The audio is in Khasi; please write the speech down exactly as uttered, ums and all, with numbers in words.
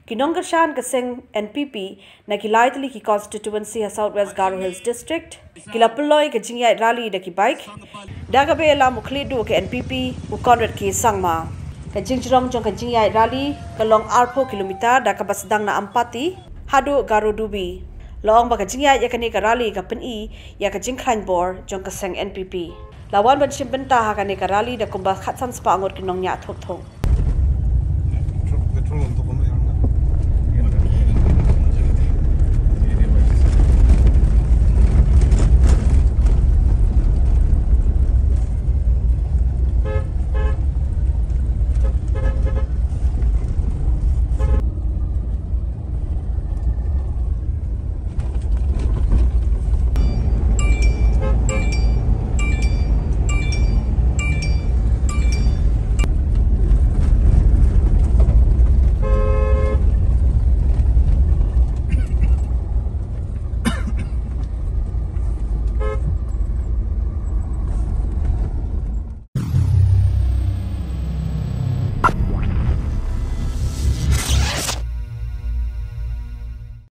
Ki nongkyrshan ka seng N P P na ki lai tylli ki constituency ha South West Garo Hills District ki la pynlong ka jingïaid rally da ki bike da kaba ïalam u khlieh duh ka N P P u Conrad K Sangma. Ka jingjrong jong ka jingïaid rally ka long arphew kilometer da kaba sdang na Ampati haduh Garodubi. La ong ba ka jingïaid ïa kane ka rally ka pyni ïa ka jingkhlaiñ bor jong ka seng N P P. La wan ban shim bynta ha kane ka rally da kumba khatsan spah ngut ki nongñiah thok thok.